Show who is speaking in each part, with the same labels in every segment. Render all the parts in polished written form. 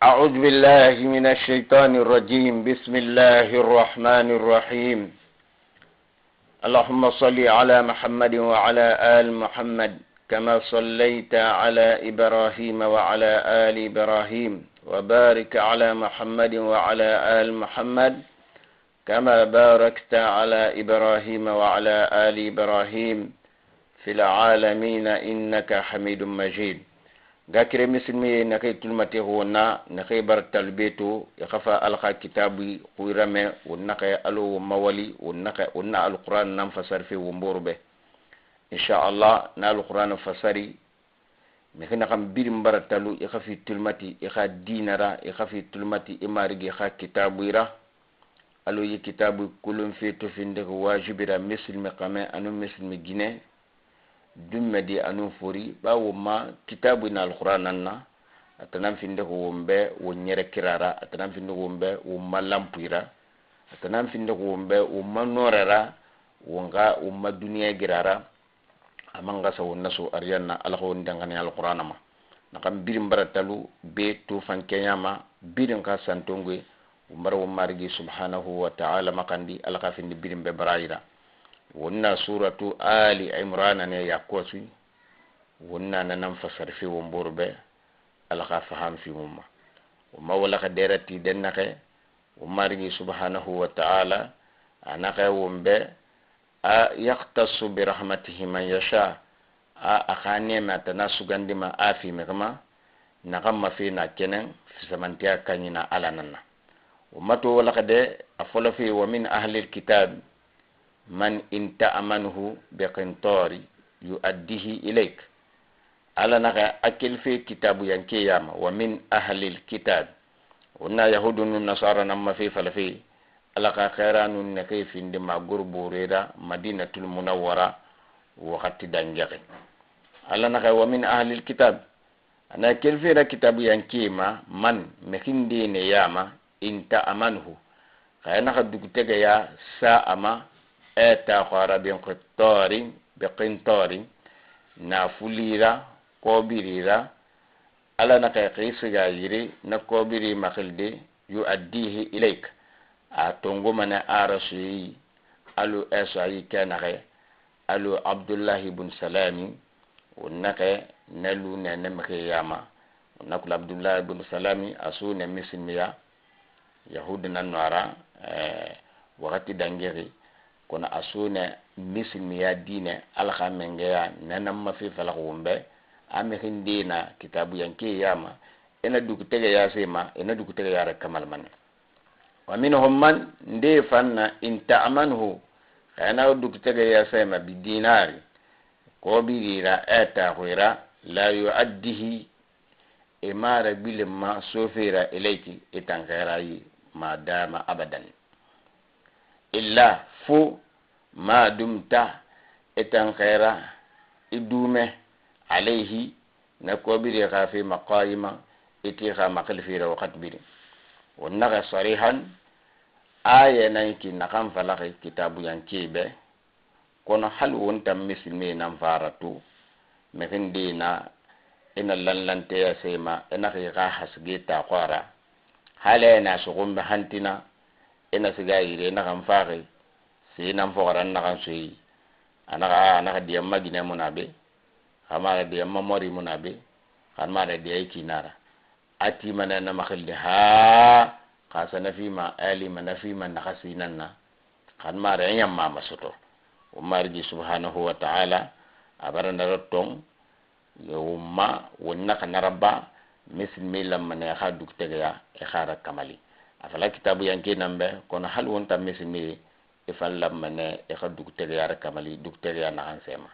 Speaker 1: أعوذ بالله من الشيطان الرجيم. بسم الله الرحمن الرحيم. اللهم صل على محمد وعلى آل محمد كما صليت على إبراهيم وعلى آل إبراهيم، وبارك على محمد وعلى آل محمد كما باركت على إبراهيم وعلى آل إبراهيم في العالمين إنك حميد مجيد. Gakire misilmi naxey tulmate wonna naxey bar talbeto i xafa Ala xa kitabu xuyrame won naxe alo won mawali won naxe won na Alquran nan fasari fe won boru be, inchallah na Alquran fasari mexi naxan birin bara talu i xa fi tulmati i xa dinara, i xa fi tulmati i marigi xa kitabuyra alo yi kitabu kulun fe tofindixi wajibira misilmi xame anu misilmi gine dummedi anu fori bawo ma kitabu na Alquran nan na atanan finde ko wonbe won nyere kirara, atanan finde ko wonbe won ma lampuira, atanan finde ko wonbe won ma norera wonga won ma duniya girara amanga sa won naso ariyanna. Ala ko won dangane Alquran ma naxan birin baratalu be tufan kenyama birin ka santongue won bara won marigi subhanahu wa ta'ala makandi. Ala ka findi birin be barayira. Wonna suratu Ali Imran ne yakkosi wonna nanan fasar fi won borbe. Ala ka faham fi mumma womma wala ka derati den naxe won marigi subhanahu wa ta'ala anaxe wonbe a yaktasu bi rahmatihi man yasha a axa neme atana sugandima a fimexema naxan ma fe na kenen fisamantiya kañina Ala nanna womma to wala ka de a folo fi wa min ahli lkitab man in ta'manhu biqintori yuaddihi ilayk. Ala naxa a kelfe kitabu yanke yama wa min ahli lkitab wonna yahudu nu nasara nan ma fe fala fe. Ala xa xeranu neke finde ma gorborera Madinatul Munawwara waxati dangexe. Ala naxa wa min ahli lkitab ana kelfera kitabu yanke ma man mexindene yama in ta'manhu xaya naxa dugutege ya sa ama etaxoara binqitorin biqintorin na fulira kobirira. Ala naxa xisiga yiri na kobiri maxilde yuaddihi ilayk a tongomane arasuyi alu eso ayi ke naxe alu Abdullahi bun Salami won naxe nalu nene mexe yama won nakula Abdullahi bun Salami asu ne misilmiya yahudi nan noara waxati dangexi kono asune misilmiya dine. Ala xa mengeya nenanma fi falax wonbe a mexindena kitabu yanke yama ena dugutege yasema ena dugutege yara kamal mane. Wa minhum man nde fanna in ta'manhu xena dugutege yasema bidinari kobirira etaxuira la yuaddihi imara gbilenma sofera ilayki itanxerayi ma dama abadan illa fo ma dumta itanxera i dume alayhi na kobiri xa fi maqayima iti xa maxilfira waxat biri. Won naxa sarihan aya nanki naxan falaxi kitabu yanke be kono hali won tan misilme nan faratu mexinde na ina lanlanteya sema ina xi xa hasge taxoara hala ena soxonbe hantina ina siga yire naxan faxi se nan foxara naxan soyi anaxa anaxa diyamma gine munabe xamara diyamma mori munabe xanmara diyay kinara atimana na maxilde ha xasa nafima alima nafima naxa sinanna xanmara ñammama soto. Wo marigi subhanahu wa ta'ala abara nara tong womma won naxa naraba misilmi lammane xa dugtegeya e xara kamali afala kitabu yanke nambe kono hali wonta misilmi i fan lammane i xa dugtegeyara kamali dugtegeya naxan sema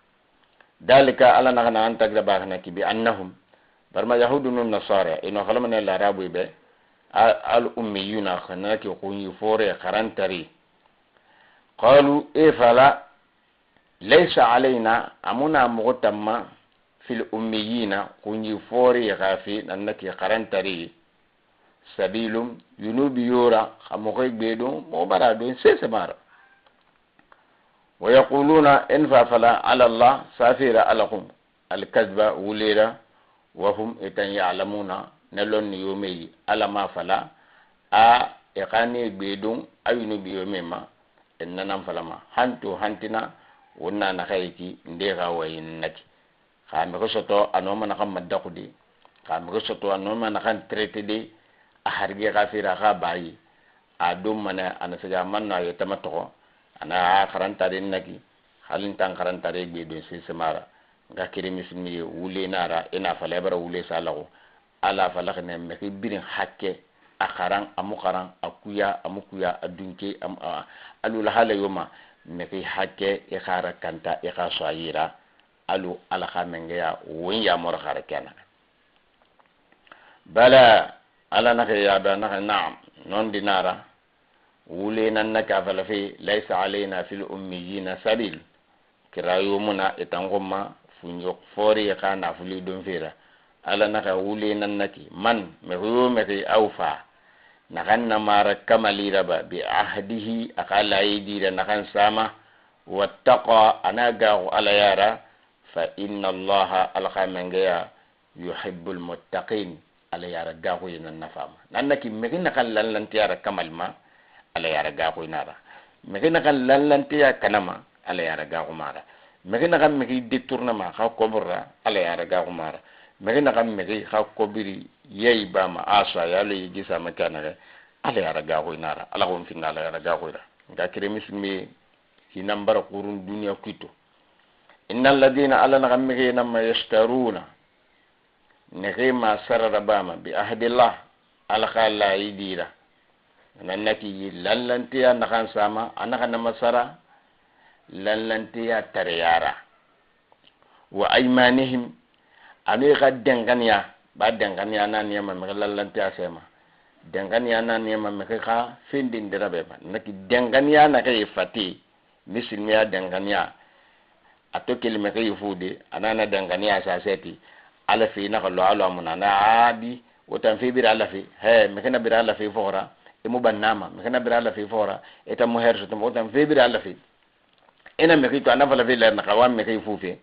Speaker 1: dalika. Ala naxa naxan tagra baxna ki bi annahum barma yahudu nun nasara ino xalamane larabu be al ummiyuna xanaki xuñi fore xarantari qalu e fala laysa alayna amuna moxo tamma fil ummiyina xuñi fore xafi nannaki xarantari sabilum yunubi yora xa moxoy gbeɗo mo bara ɗo sese mara wa yaquluna en fa fala ala Allah safira alakum alkadba wulera. Wahum etan ya'lamuna na lonni yomeyi ala ma fala a e xane gbedon ayunubi yome ma en nanan falama hanto hantina wonna na xayiti nde xa wayin nati xa mexi soto a noma naxan madaxude, xa mexi soto a noma naxan traité de a harige xa fera xa bayi a don mana ana siga manno a yetama toxo ana a xarantare naki halin tan xarantare gbedon sesemara nga kere misilmi ye wule nara ina fala e bara wule salaxu ala falaxine mexi birin hakke a xaran amu xaran a kuya amu kuya a dunke alula hala yoma mexi hakke i xara kanta i xa so a yira alu ala xa mengeya won yamor xara kena bala ala naxe yabe naxe naam non dinara wule nan naka fala fe laysa alayna fil ummiyina sabil kirayomuna itanxuma funjo fori xa nafuli don fera ala naxa wule nan naki man mexiyo mexi aw fa naxan na mara kamaliraba bi ahdihi axa layidira naxan sama wattaqa ana gaxu ala yara fa inna allaha ala mengeya yuhibbul muttaqin ala yara gaxuye nan nafama nan naki mexi naxan lanlantiyara kamalma ala yara gaxuynara mexi naxan lanlantiya kanama ala yara gaxumara mexi naxan mexi détournement xa koborra ala yara gaxumara mexi naxan mexi xa kobiri yeyi bama a so a yalo yigisama ke anaxe ala yara gaxuynara ala xon finna ala yara gaxuyra nga kere misilme hinan bara xurun duniya kuito inna alladina ala naxan mexi namma yashtaruna nexe ma sarara bama bi ahdillah ala xa layidira nannaki lanlanteya naxan sama a naxa nama sara lanlanteya tareyara wa aymanihim anu xa denganiya ba denganiya na niyama mexe lanlanteya sema denganiya na niyama mexe xa fendindirabe ma naki denganiya naxe fati misilmeya denganiya a to keli mexe yifude anana denganiya sa seti ala fi naxa lo alo amuna na adi wotan fe bira ala fi he mexe na bira ala fi foxora imu bannama mexe na bira ala fi foxora eta mu her soto wotan fe bira ala fi ina mexe to ana fala fe ler naxa wa mexe fufe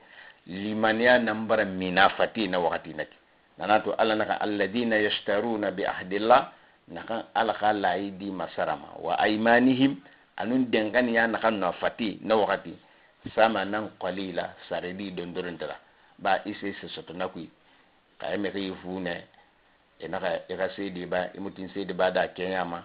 Speaker 1: limaniya nambara mina fati na wakati naki nanato ala naxa alladina yashtaruna bi ahdillah naxa ala xa layidi masarama wa aymanihim anun denganiya naxa no fati na wakati samanan qalila saredi dondorontara ba ise se soto nakui xa mexe fune inaxa ixa sedi ba imutin sedi ba da kenyama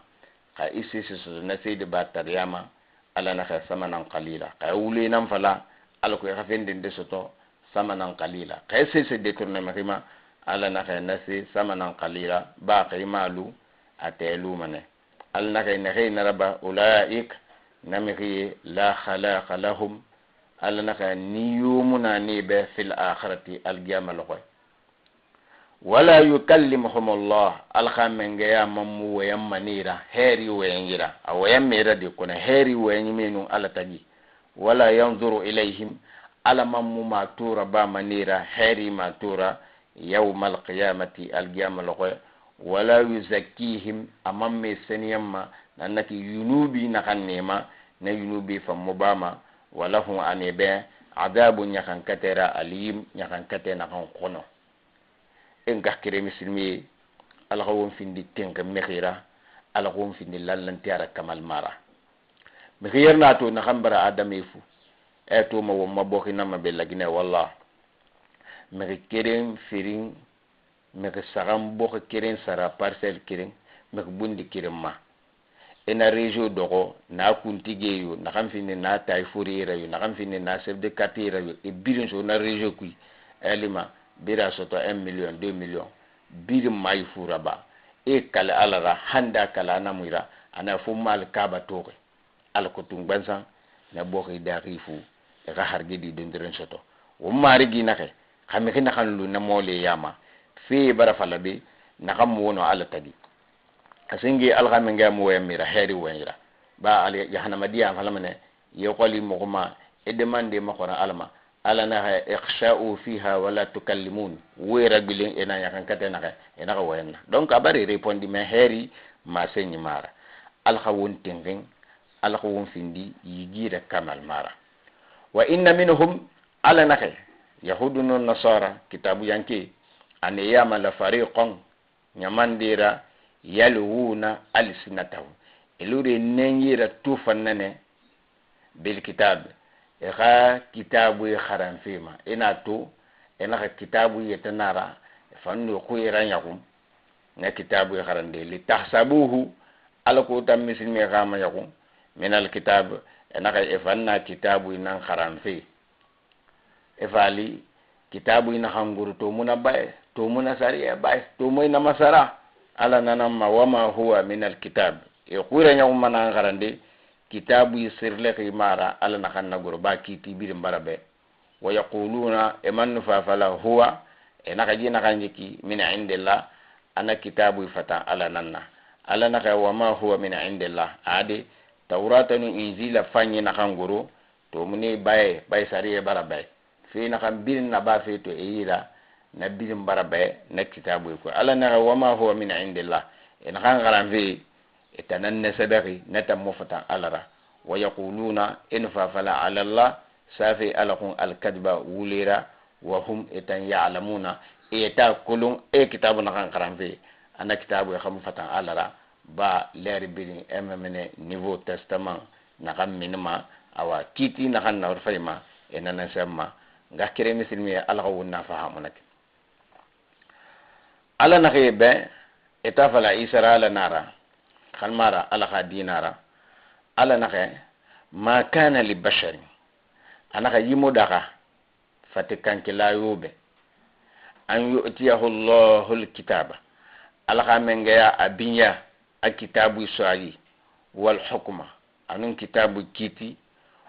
Speaker 1: xa ise se soto na sedi ba tariyama ala naxa samanan qalila xa wule nan fala ala ko ixa fendende soto samanan qalila xa sese détourné mexima ala naxa nasi samanan qalila ba xa malu a telumane ala naxa nexe naraba ulaik namixiye la khalaqa lahum ala naxa niyomuna ni be fil akhirati algiyama loxoy wala yukallimuhum allah ala xa mengeya mammu wayan manira heri wayanyira a wayan mera de kono heri wayanyimenu ala tagi wala yanzuru ilayhim ala mammu ma tura ba manira heri ma tura yawma alqiyamati algiyama loxoy wala yuzakkihim amamme seniyamma nannati yunubi naxan nema na yunubi fammo bama walahum ane be adabu ñaxankatera alim ñaxankate naxan xono en ga kere misilmi ala xa won findi tenke mexira ala xa won findi lallantiyara kamal mara mexi yerna to naxan bara adame fu e to ma won ma boxinama be lagine walla mexi keren firin mexi saxan boxi keren sara parcelle keren mexi bundi keren ma ena région doxo na kuntige yo naxan findi na tay furira yo naxan findi na chef de quartier yo e birin so na région kui elima bira soto 1 million 2 million birin mayi fura ba e kale ala ra handa kala ana muira ana fo mal kaba toxe ala ko tun gbansan na boxi daxi fu e xa harge di dondiren soto wo marigi naxe xa mexi naxan lu na mole yama fe bara fala be naxan mu wono ala tagi asingi ala xa menga mu wayan mira heri wayira ba ala jahannama diya fala mane ye qoli moxuma e demande ma xora alama ala naxa ikhsha'u fiha wala tukallimun wera gilen ena yakan kate naxa ena xa wayanna donc a bari répondi mais heri ma señi mara ala xa won tenxen ala xa won findi yigira kamal mara wa inna minhum ala naxe yahudu no nasara kitabu yanke Ane yama la fariqan ñamandira yalwuna alsinatahu elure nenyira tufannane bil kitab e xa kitabu ye xaranfema ina to ina xa kitabu yetanara fannu xuyira ɲaxum na kitabu ye xarande li tahsabuhu ala ko tan misilme xama ɲaxum min alkitab ina xa e fanna kitabu nan xaranfe e fali kitabu ina xanguru to muna baye to muna sariya baye to moy na masara ala nanamma wama huwa min alkitab e xuyira ɲaxum mana xarande kitabu yi sirlexi mara ala naxan na goro ba kiti birin bara be wa yaquluna e man nu fafala huwa e naxa ji naxan jiki min indillah ana kitabu fata ala nanna ala naxa wama huwa min indillah ade taurata nu injila fanyi naxan goro to mune baye baye sariye bara baye fe naxan birin na ba fe to e yira na birin bara baye na kitabu ko ala naxa wama huwa min indillah e naxan xaran fe e tanan ne sebexi neta mo fatan ala ra wa yaquluna en fafala ala allah safe ala xun alkadiba wulera wa hum etan ya'lamuna eta kolon e kitabu naxan xaran fe ana kitabu e xamu fatan ala ra ba leri birin ememene Nouveau Testament naxan minima awa kiti naxan nawar fayma e nana semma nga kere misilmi ala xa wunna fahamunake ala naxe be eta fala isara ala nara xalmara ala xa dinara ala naxe ma kana li basharin anaxa yimo daxa fate kankilayobe an yu'tiyahu llahu lkitaba ala xa mengeya a binya a kitabu soayi wal hukma anun kitabu kiti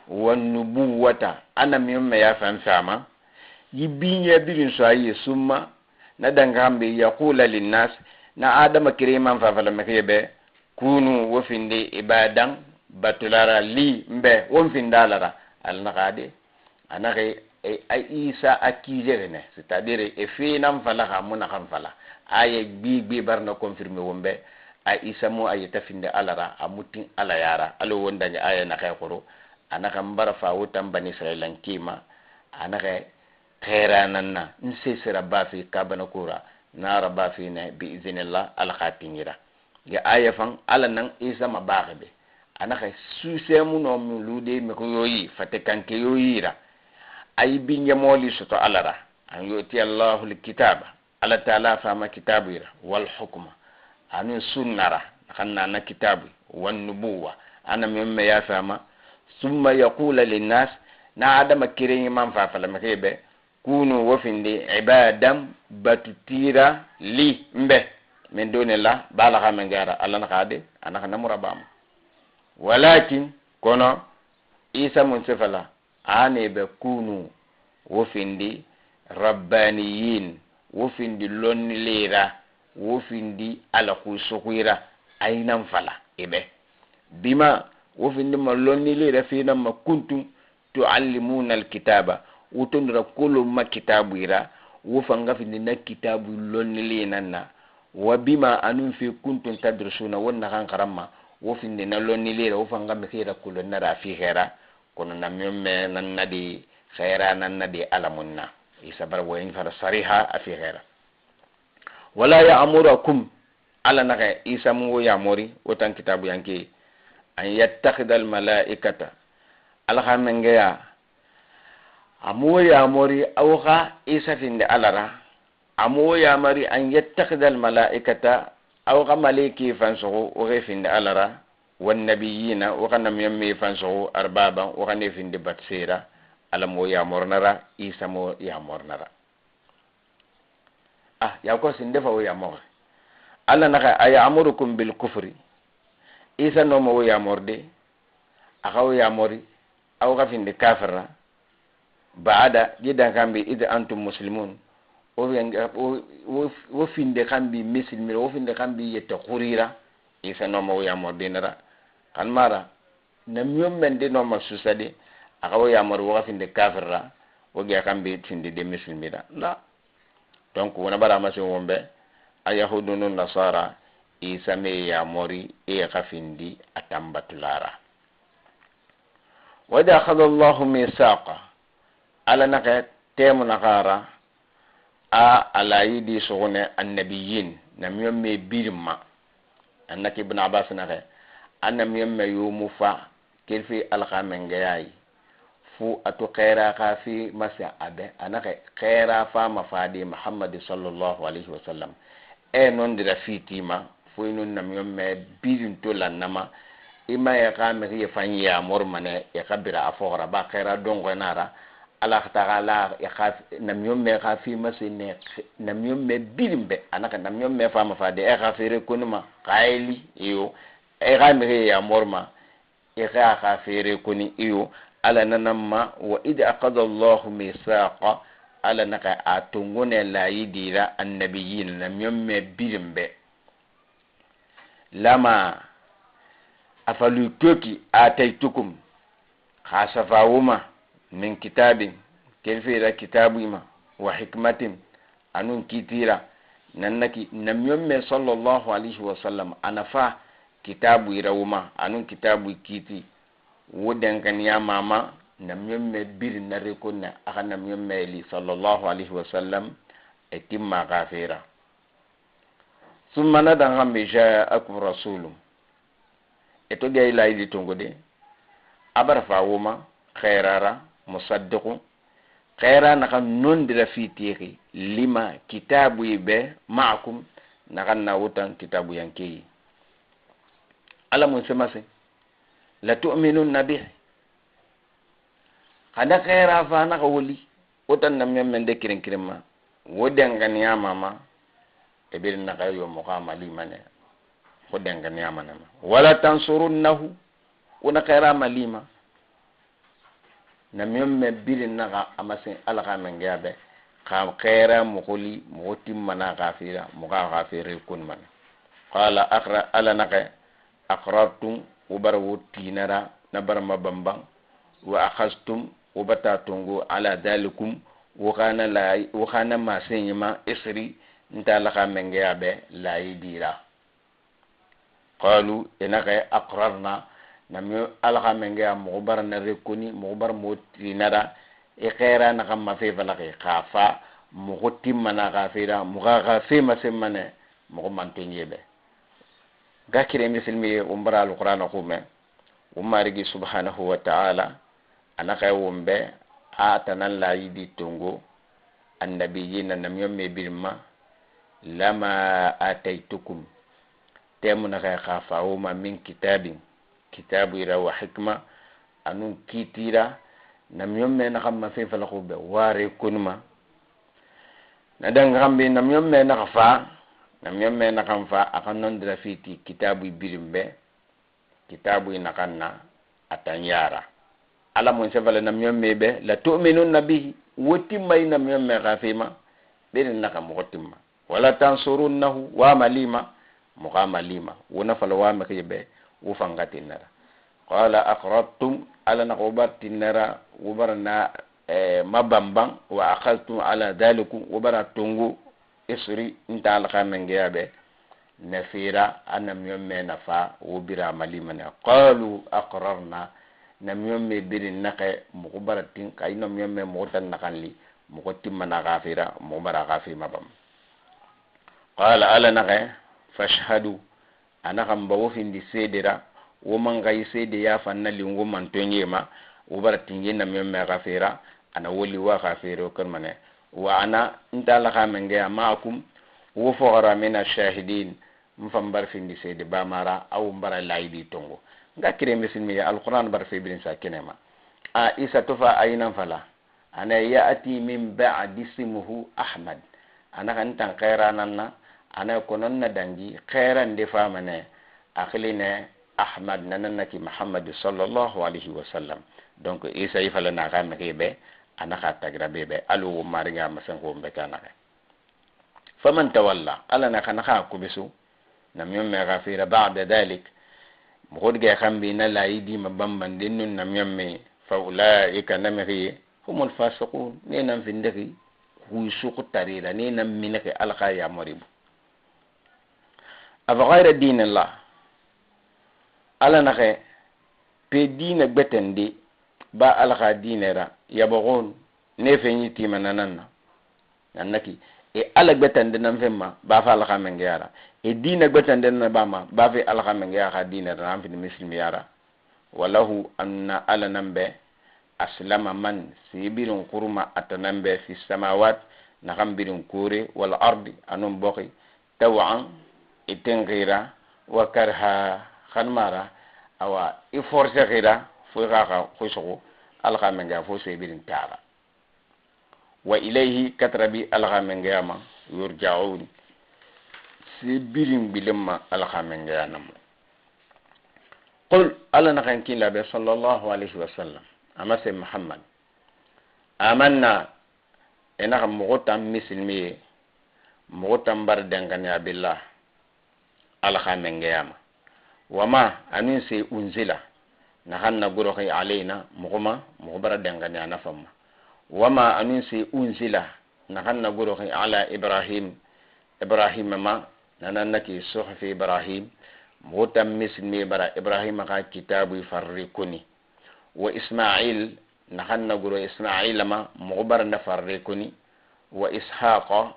Speaker 1: wan nubuwata ana min ya fan fama yi binya birin soayi summa na dangambe yaqula linnas na adama kireman fa fala mekebe kunu wo finde ibadan batulara li mbe won findalara alnaxade anaxe a isa a kigerene c'est à dire e fenan fala xa mu naxan fala aye gbi gbi barna confirmer won be a isa mu a yeta finde alara a mutin ala yara ala won daña aya naxe xoro anaxa mbara fa wotan bani israilan kima anaxe xerananna n sesera bafi kabana kura nara bafi ne bi iznillah ala xa tiñira ge aya fan ala nan isa ma baxe be anaxa susemu no mu lude mi ko yoyi fate kanke yoyira ay binjamoli soto alara an yuti allahu alkitaba ala taala fama kitabira wal hukma anu sunnara xanna na kitabu wan nubuwa ana memme ya fama summa yaqula linnas na adama kireñi man fa fala mexebe kunu wofindi ibadam batutira li mbe min dunillah bala xa men gara alla naxa de anaxa namurabama walakin kono isa mun sefala ane be kunu wofindi rabbaniyin wofindi lonnilera wofindi ala kusuxuira ayinan fala ibe bima wofindi ma lonnilera finan ma kuntum tuallimuna alkitaba wotondira kolo ma kitabuira wo fanga findi na kitabu lonnilinan na wa bima anun fi kuntum tadrusuna won naxan xaranma wo findi na lonnilera wo fanga mexira kulonnara fi xera kono na me nan nadi xera nan nadi alamunna isa bar woyin fara sariha a fi xera wala ya'murakum ala naxe isa mu wo yamori wo tan kitabu yanke an yattakhida al malaikata ala xa mengeya amu wo yamori awo xa isa finde alara amu wo yamari an yattakhida al malaikata awo xa maleki fansoxo wo xe finde alara wannabiyina wo xa namiyame fansoxo arbaban wo xa ne finde batsera ala mo yamornara isa mo yamornara ah ya ko sinde fa wo yamor ala naxa a yamurukum bil kufri isa noma wo yamorde axa wo yamori awo xa finde kafirra baada jidan kambi id antum muslimun wo finde kambi misilmira wo finde kambi yette xurira isa noma wo yamordinara xan mara na miyon men de noma susade axa wo yamori wo xa finde kafirra wo ge kambi finde de misilmira la donc wona bara masin wonɓe a yahudu nu nasara isa me yamori e xa findi a tambatulara wa ida akhada allahu misaqa ala naxe temu naxara A alayidi sogone annabiyin namiyon me birinma annaki Ibn Abbas naxe annamiyon me yomu fa kelfi alxa mengeyayi fu atu xeera xa fi masa abe anaxe xeera fama fadi Muhammad sallallahu alaihi wasallam e nondira fitima fo inu namiyon me birin to lannama ima ye xa mixi ye fan yamormane e xa bira a foxora ba xeera donxoenara ala taala e xa namiyon me xa fi masene namiyon me birin be anaka namiyon me fama fadi e xa fere konima xayeli iyo e xa mixi ye yamorma e xa xa fere koni iyo ala nanamma wa id akada Allahu misaqa ala naka a tongone layidira annabiyin namiyon me birin be lama afalu toki ataitukum khasafawuma min kitabin kelfira kitabima wa hikmatin anun kitira nannaki namiyon me sallallahu alaihi wasallam anafa kitabu irawuma anun kitabu kiti wo denkaniya mama namiyon me birin nare konna aka namiyon me li sallallahu alaihi wasallam e timma gafira summa nadan hambe ja'akum rasulun eto gay layidi tongo de abara fa woma khairara musaddiqu khaira naxa nondira fitixi lima kitabu be ma'akum naxan na wutan kitabu yankeyi ala mun semase la tu'minunna bih xana khaira fa naxa woli wotan namiyan men de kirin kirin ma wo denganiya mama e biri naxa yo moxa malimane ko denganiya manama wala tansurunnahu wona khaira malima namiyon me biri naxa amasin ala xa mengeya be xa xeera moxoli moxo timmana xa fira moxa xa fere kun mana qala akra ala naxe aqrartum wo bara wo tinara na barama banban wa akhastum wo bata tongo ala dalikum wo xana la wo xana maseñima isri nta ala xa mengeya be layi dira qalu inaxe aqrarna nami ala xa mengeya moxo bara na rekoni moxo bara mo tinara i xeera naxan ma fe falaxi xa fa moxo timmana xa fera moxa xa fe masenmane moxo mantoɲe be ga kire misilmi ye won bara alqur'ana xume won marigi subhanahu wa ta'ala anaxe won be a tanan layidi tongo annabiyina namiyon me birinma lama ataitukum temu naxe xa fawoma min kitabin kitabu ira wa hikma anun kitira namiyon me naxan ma fe falaxu be ware konuma na danga xambe namiyon me naxa fa namiyon me naxan fa a xa nondira fiti kitabu birin be kitabu naxan na atan yara ala mun sefale namiyon me be la tu'minunna bihi wo timmayi namiyon me xa fema ɓerin naxa moxo timma wala tansurunnahu wa malima moxa malima wo nafala wa mexiye be wo fanga tinnara qala aqrartum ala naxa wo bar tinnara wo bara na mabamban wa akhadtum ala dhalikum wo bara tongo isri nta ala xa mengeya be nafira a namiyon me nafa wo bira malimane qalu aqrarna namiyon me birin naxe moxo bara tin xayi namiyon me moxo tan naxan li moxo timmana xa fira moxo bara xa fima bam qala ala naxe fashhadu anaxan ba wo findi sedera wo man xayi sede ya fanna lin wo mantoɲema wo bara tinge namiyon me xa fera ana woli wa xa fero kermane wa ana nta ala xa mengeya maakum wo foxora min ashahidin n fan bar findi sede bamara aw bara layidi tongo nga kire misilmi ya alquran bar fe birin sa kenema a isa tofa ayinan fala ana ya'ti min ba'di ismuhu Ahmad ana kan tan xerananna ana konon na dangi xeran de famane akhiline Ahmad nananaki Muhammad sallallahu alaihi wasallam donc isa ifala na xa mexe be ana xa tagira be be alu wo maringa masen ko be kana faman tawalla ala na xana xa kubisu namiyon me xa fira ba'da dhalik moxo diga xambi na layidi ma bambande nun namiyon me fa ulaika namexi humul fasiqun ne nan findexi xuy suxu tarira ne nan minexi ala xa yamaribu afa gayra dinillah ala naxe pe dina gbetende ba ala xa dinera yaboxon ne feñi tima nanan na nannaki E Ala gbetande nan femma ba fa Ala xamengeyara, e dina gbetande na bama ba fe Ala xamengeya xa dina ra an fini misilmiyara. Walahu anna Ala nan be aslama man sibirin xurma atanan be fi samawat naxan birin kore, wal ardi anun boxi, tawan iten xira, wa karha xanmara, awa i force xira fo i xa xusuxu Ala xamengeya fo sebirin tara. Wa ilayhi katrabi Ala xamengeyama yurjaun sebirin gbilenma Ala xamengeya nama. Qul, Ala naxan kin labe sallallahu alaihi wasallam, amase Muhammad, amanna, e naxa moxo tan misilmi ye, moxo tan bari danganiya billah Ala xamengeyama, wama anin se unzila naxan na goroxi alayna moxoma, moxo bara danganiya nafamma, wama anin se unzila naxan na goroxi ala Ibrahim, Ibrahima ma nanan naki suhufi Ibrahim, moxo tan misilmi bara Ibrahima xa kitabu farri koni, wa Ismail naxan na goro Ismaila ma, moxo bara na farre koni, wa Ishaqa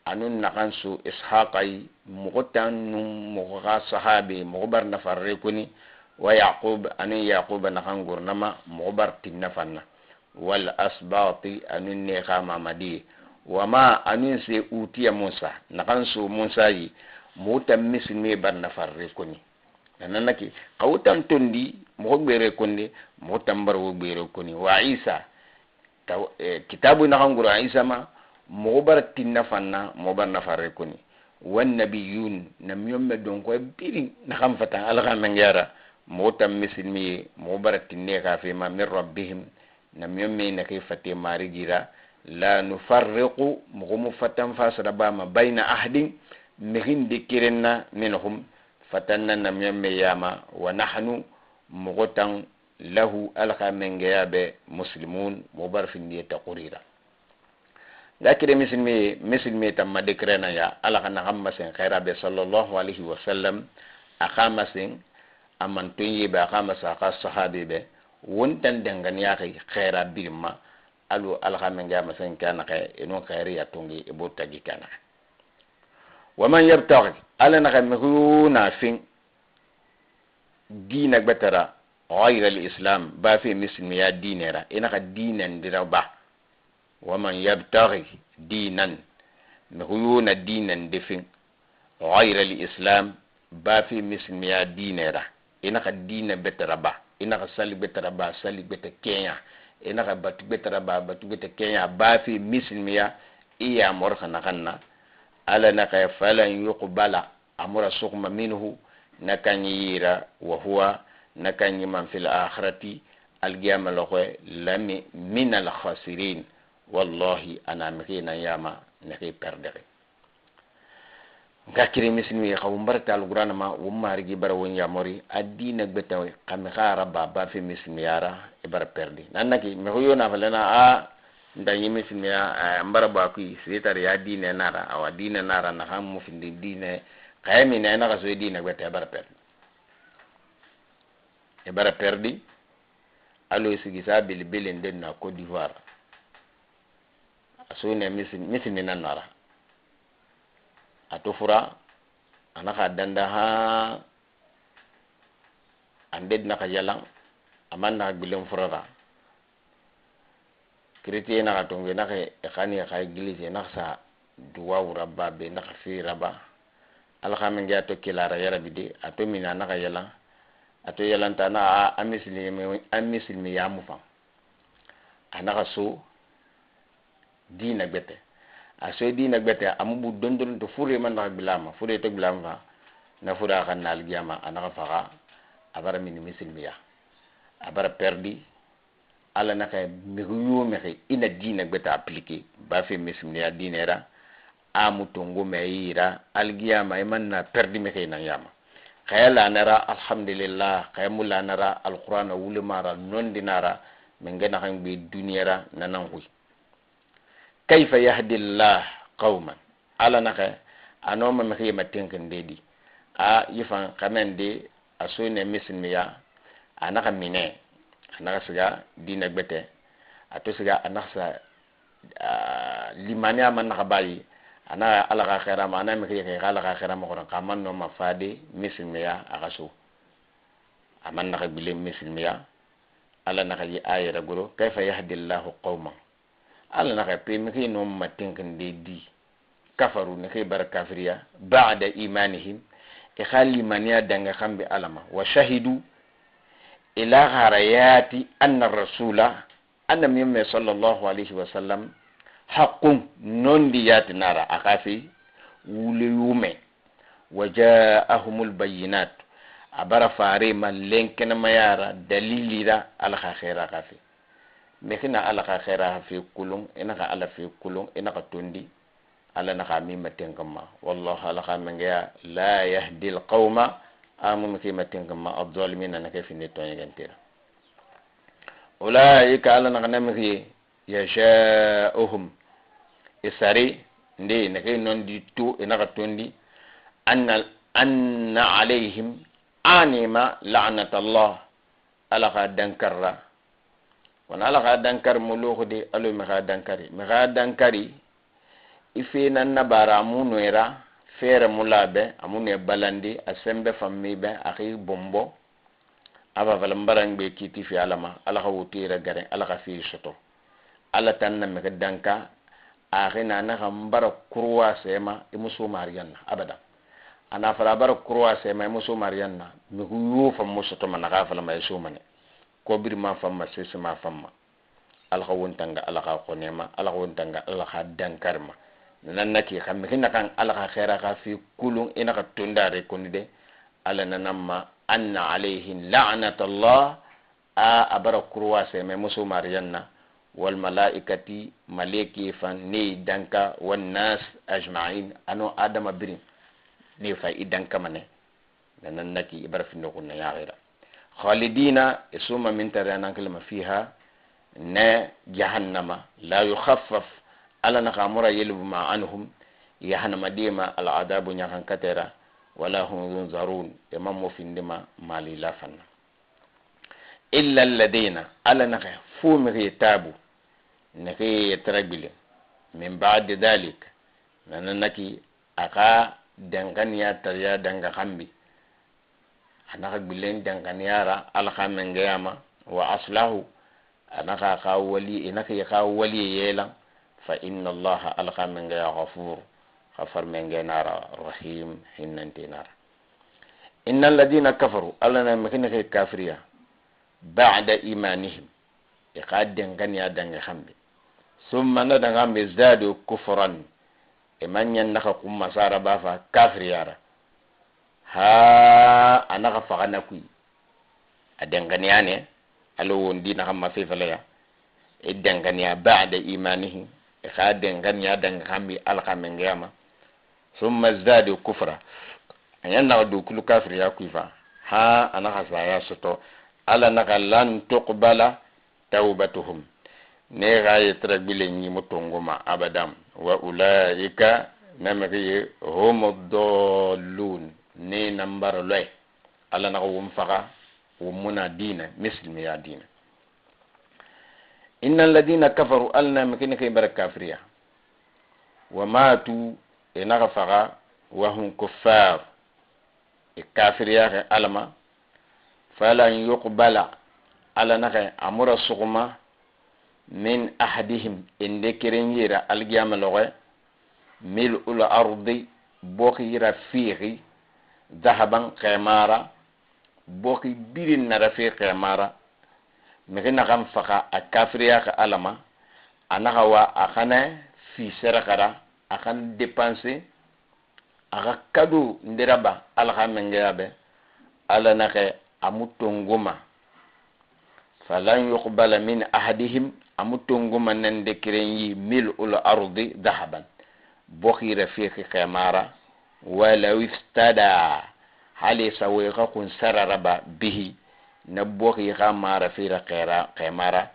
Speaker 1: anun naxan su Ishaqai, moxo tan nu moxo xa sahabe, moxo bara na farre koni, wa Yaqub anun Yaquba naxan gornama, moxo bara tinna fanna, wal asbati anun ne xa mamadi, wama anun se utiya Musa naxan su Musa yi, moxo tan misilme bara na farre koni. Nananaki xawo tan tondi moxo gbere konde, moxo tan bara wo gbere koni, wa Isa kitabu naxan goro Isa ma, moxo bara tinna fanna, moxo bara nafarre koni, wannabiyun namiyomme donkoye birin naxan fatan Ala xa mengeyara, moxo tan misilmi ye, moxo bara tinne xa fema min rabbihim namiyomme naxi fate marigira. La nufarriqu, moxo mu fatan fasara bama bayna ahdin mixin de kerenna minhum fatanna namiyomme yama, wa nahnu moxo tan lahu Ala xa mengeya be muslimun, moxo bara findiye taqurira. Nga kire misilmi, misilmi tamma décret na ya Ala xa naxan masen xera be sallallahu alaihi wasallam, a xa masen a mantonye be, a xa masen a xa sahabe be, wontan danganiyaxi xera birinma alu Ala xa mengeya masen ke naxe enun xeriya tongi e bo tagi ke naxe. Waman yabtagi, Ala naxe mixu na fin dina gbetera gayra alislam bafe misilmiya dinera, i naxa dinandira ba. Waman yabtagi dinan mixu na dinan defin gayra alislam bafe misilmiya dinera, i naxa dina betera ba, i naxa sali gbetera ba, sali gbete kenya, i naxa batu gbetera ba, batu gbete kenya, bafe misilmiya i yamor xa naxan na. Ala naxa falan yuqbala amura sugma minhu nakanyi yira, wa huwa nakanyi man fil akhirati algiyama loxoye lami min al khasirin, wallahi ana mixi nan yama nexi perdexe. Nga kiri misilmi xa won barata Alqurana ma won marigi bara won yamori a dina gbeta xami xa raba bafe misilmiyara i bara perdi. Nannaki mixu yo na falena a ndanyi misilmiya n bara bakui sitar ya dine nara, awa dine nara naxan mu findi dine xaye mine naxa soye dine gbeta, i bara perdi, i bara perdi. Alo sigi sa belebele nden na Côte d'Ivoire a sone misilmi nan nara a to fura a naxa danda ha ande naxa yalan aman naxa gbilen furara chrétien naxa tonge naxa xani xa église naxa sa duwawu rabba be naxa fi raba Ala xa mengeya to kelara yarabi de a to mina naxa yalan a to yalanta na a misilmi a misilmi yamu fan a naxa so dina gbete a so dina gbete a mubu dondon to fure man naxa gbilama fure to gbilama fa na fura xa nalgiyama a naxa faxa a bara mini misilmiya a bara perdi. Ala naxa mixi yo mixi ina dina gbete appliquer bafe misilmiya dinera amu tongo me yira algiyama i man na perdi mixi nan yama. Xaya lanara alhamdulillah, xaya mu lanara Alqur'ana wulemara nondinara minge naxan gbe duniyara nanan xuy. Kayfa yahdi llah qauman, Ala naxe anoma mixi yema tenkindedi a yifan xamen de a sone misilmiya a naxa mine a naxa siga dina gbete a to siga a naxa sa limaniya man naxa bayi. Ana Ala xa xɛɛra ma, ana mixi xa Ala xa xɛɛra maxɔrɔn, xa man nɔma fade misilimiya, a xa so a man naxa gbilen misilimiya. Ala naxa yi aya ragoro: "Kaifa yahdi llahu qauman", Ala naxa pe mixi nɔma tinkinde di, "kafaru", nixi bara kafiriya, "ba'da imanihim", i xa limaniya danga xanbi Ala ma, "wa shahidu", ila harayati, "anna rasula", anna mimme sallallahu alaihi wasallam, "haqqun", nondi yati nara a xafi wule yume, "wa ja'ahumul bayinat", a bara fare ma lenkenemayara dalilira Ala xa xera xafi. Mixina Ala xa xera fi kulun, ina xa Ala fi kulun, ina xa tondi Ala naxa mima tinxinma. Wallahu, Ala xa mengeya, "la yahdi alqawma", amu mixi ma tinxinma, "adh-dhalimina", nake findi toñegentira. "Ulaika", Ala naxa namixiye, "yasha'uhum", isari nde nake nondi tu inaxa tondi, "anna alayhim", anima "la'nat Allah", Ala xa dankarra. Wona Ala xa dankar muluxudi alo mixa dankari, mixa dankari i fenan nabara amu noera fere mulabe, amu noe balandi a sembe fammibe axi bombo afa fala mbarangbe kiti fi Alama. Ala xa wutira garen, Ala xa fi soto, Ala tan na mixi danka axina naxa nbara kurwa sema i muso mariyanna abada. Ana fala bara kurwa sema i muso mariyanna, mixi yo fammo sotoma naxa falama i somane kobiri ma famma sese ma famma. Ala xa wontanga Ala xa xonema, Ala xa wontanga Ala xa dankarima nan naki xa mixi naxan Ala xa xɛɛra xa fi kulun, i naxa tondare koni de. Ala nananma "anna alayhim la'nat Allah", a bara kurwa seme muso mariyanna, "wal malaikati", maleki fan ne danka, "wan nas ajma'in", ano adama birin ne fa i danka mane nanan naki i bara findo kunna yaxira, "khalidina", isuma min tare anankilima, "fiha", ne jahannama, "la yukhaffaf", Ala naxa mura yelbuma, "anhum", yahanama dima, "al'adabu", ñaxan katera, "wala hum yunzarun", e mammo findima mali la fanna. "Illa alladina", Ala naxa fo mixi tabu nexi yetarabile, "min ba'di dhalik", nananaki axa denganiya tariya danga xambi, anaxa gbilen denganiyara Ala xa mengeyama, "wa aslahu", anaxa xa wali, inaxi xa wali yelan, "fa inna Allaha", Ala xa mengeya, "ghafur", xa farmenge nara, "rahim", hinnanti nara. "Inna alladina kafaru", Ala na mixi nexi kafiriya, "ba'da imanihim", i xa denganiya dange xambi, "summa", na danga xambi, "zadu kufran", e man ñan naxa xumma sara bafa kafiriyara ha a naxa faxa na kuyi a denganiya ne alo wondi naxan ma fefalaya e denganiya, "ba'da imanihim", e xa denganiya danga xambi Ala xa mengeyama, "summa zadu kufra", a ñan naxa dukulu kafiriya kuyi fa ha a naxa saya soto. Ala naxa "lan tuqbala taubatuhum", ne xa yetara gbile ñimu tongoma abadam, "wa ulaika", namixiye, "humu dallun", ne nambara loy. Ala naxa won faxa won muna dina misilimiya dina. "Inna alladina kafaru", Ala na mixi nexi bara kafiriya, "wa matu", e naxa faxa, "wa hum kuffar", e kafiriyaxe Alama, "falan yuqbala", Ala naxa amura suxuma, "min ahadihim", ende keren yira algiyama loxe, "mil'ul ardi", boxira fiixi, "zahaban", xemara boxi birin nara fi xemara. Mixi naxan faxa a kafiriyaxe Alama, a naxa wa a xana fi seraxara, a xana dépenser, a xa kado nderaba Ala xa mengeya be. Ala naxe amu tongoma "falan yuqbala min ahadihim", amu tongoma nande keren yi, "mil'ul ardi dahaban", boxira fixi xemara, "walaw iftada", hali sawoy xa xun sararaba, "bihi", na boxi xa mara fira xera xemara.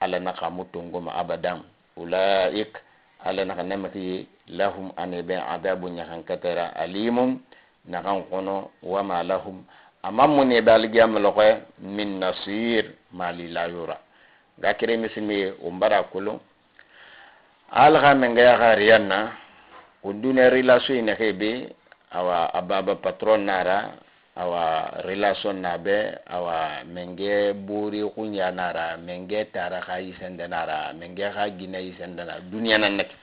Speaker 1: Ala naxa amu tongoma abadan. "Ulaik", Ala naxa namixi, "lahum", anebe, "adabu", ñaxankatera, "alimun", naxan xono, "wama lahum", amma mune be algiyama loxe, "min nasir", mali layura. Ga kere misilmi ye o mbara kolon Ala xa mengeya xa riyanna. Won duniya relation nexe be, awa a baba patron nara, awa relation na be, awa menge bori xunya nara, menge tara xa yisende nara, menge xa gine yisende nara, duniya nan nake.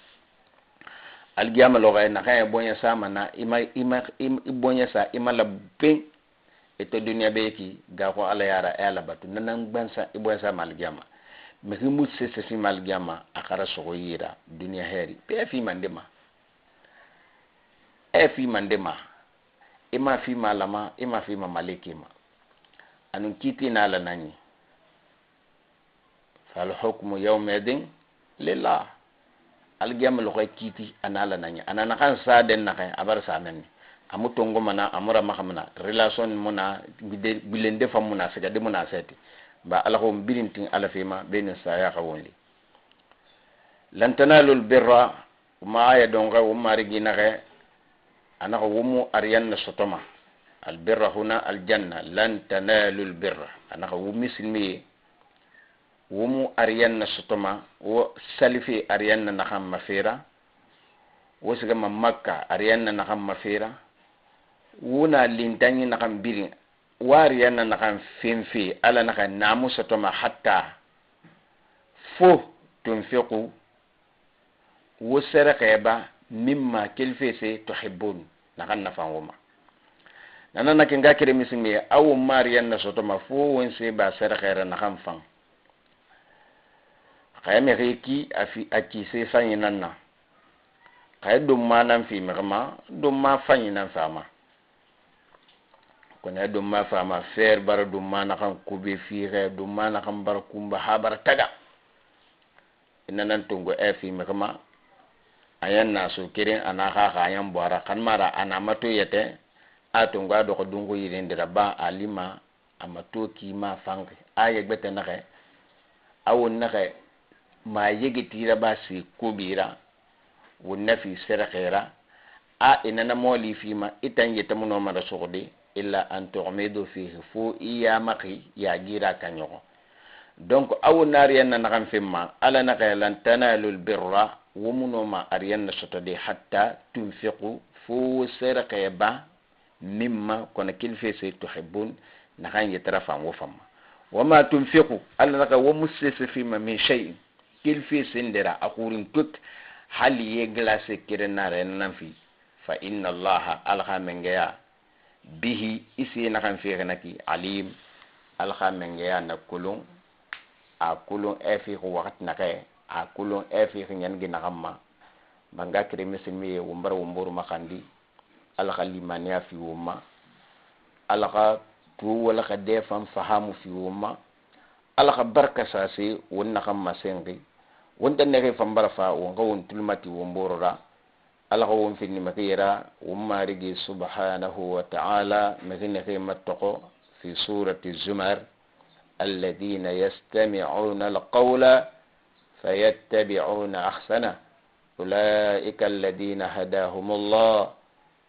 Speaker 1: Algiyama loxe naxan e boɲa samana, ima ima i boɲa sa ima la pen ito duniya be ki ga ko Ala yara e Ala batu nanan gbansa i boɲa sama algiyama. Mixi mu sese fima algiyama a xara soxo yira duniya heri pe fimande ma, e fimande ma, ima fima lama, ima fima maleke ma, anun kiti na Ala nañi. Fal hukmu yawma idin lillah. Algiyama loxo kiti ana Ala nañi, ana naxan saden naxe abara samenni amu tongo mana, amura maxamana relation muna gbilende fam muna sigade muna seti ba Ala xo birintin Ala fima beni saya xa wonli. Lan tanalul birra ma aya donxe wo marigi naxe anaxa womu ariyanna sotoma. Albirra huna aljanna. Lan tanalul birra anaxa wo misilmiye womu ariyanna sotoma, wo salife ariyanna naxan mafera, wo sigama Makka ariyanna naxan mafera, wona lintañi naxan birin wo ariyanna naxan fenfe. Ala naxa namu sotoma hatta fo tunfiqu wo serekeba mimma kelfese tuhibbun naxan nafan woma. Nana nake nga kere misilmiye awo mariyanna sotoma fo won se ba serekera naxan fan xaye mexi ki afi a kise faɲi nan na xaye domma nan fi mexima domma faɲi nan fama kono ye domma fama fer bara domma naxan kube fixe domma naxan bara kumba ha bara taga inanan tongo e fi mexima ayan naso keren ana xaxa ayan boara xanmara ana mato yete a tongo a doxo dunxu yirindira ba alima a mato kima fanxi a yegbete naxe awon naxe ma yegetira ba si kobira won nafi serexera a inana moli fima itan yetamuno mara soxode illa an tughmidu fihi fo i yamaxi yagira kaɲoxo. Donc awo nariyanna naxan femma Ala naxe lan tanalul birra womunoma ariyanna sotode hatta tunfiqu fo serexe ba mimma kono kilfese tuhibbun naxan yetara fan wo famma. Wama tunfiqu Ala naxe womu sese fima min shay'in kilfe sendera a xurin tuk hali ye glace kere nara nan fi fa inna Allaha Ala mengeya bihi isi naxan fexenaki alim. Ala mengeya na kulun a kulun e fixu waxati naxe a kulun e fixi ñangi naxan ma banga kere misilmi ye won bara won boru maxandi. Ala xa limaniya fi won ma, Ala xa tu wala xa defan fahamu fi won ma, Ala xa barka sase won naxan ma senxi won tan nexe fan bara fa won xa won tulmati won borora. Ala xa won finni mexi yera won marigi subhanahu wa ta'ala mexi nexe mattoxo fi surati Zumar: alladina yastami'una alqawla fayattabi'una ahsana ulaika alladina hadahum Allah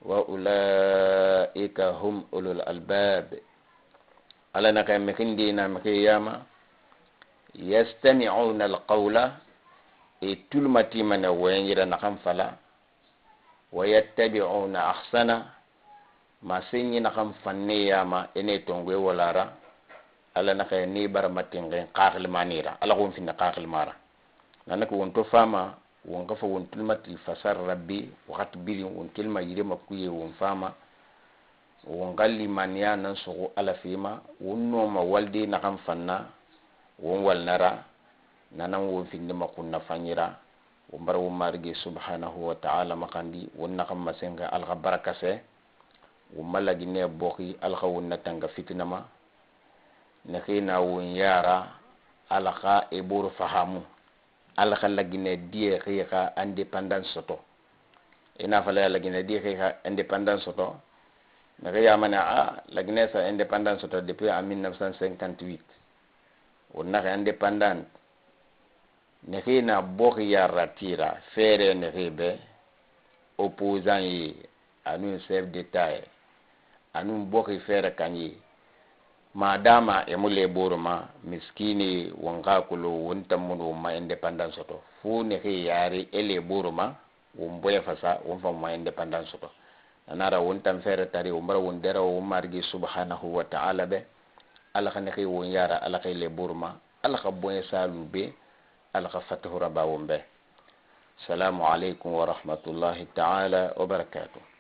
Speaker 1: wa ulaika hum ulul albab. Ala naxe mexindina mexi yama yastami'una alqawla e tulmatimane woyenyira naxan fala wa yattabi'una ahsana ma senyi naxan fanne yama ene tongoe walara. Ala naxe ni bara matinxen xaxilimanira Ala xon finne xaxilimara nanaki won to fama won xa fa won tulmati fasar rabbi waxati birin won kelma yirema kuye won fama won xa limaniya nan soxo Ala fima won noma walde naxan fanna won walnara nanan won findima xunna faɲira won bara won marigi subhanahu wa ta'ala maxandi won naxan masenxe Ala xa barakase won ma lagine boxi Ala xa won natanga fitinama nexina won yara Ala xa e boro fahamu Ala xa lagine diye xixa indépendance soto ina fala lagine diye xixa indépendance soto nexe yamane a lagine sa indépendance soto depuis en 1958 won naxe indépendant nexi na boxi yarra tira fere nexi be opposant ye anun chef d'état ye anun boxi fere kanyi madama emu leboro ma miskini won xa kulo won tammunu won ma indépendance soto fo nexi yari e leboro ma. Won boɲɛ fasa, won fan ma indépendance sɔtɔ. Nanara won tan fɛrɛ tari, won bara won dɛrɛ won Marigi subhanahu wa ta'ala be. Ala xa nexi won yara, Ala xa le burma, Ala xa boɲɛ salu be, Ala xa fatahu raba won be. Salamu alaikum wa rahmatullahi ta'ala wa barakatuh.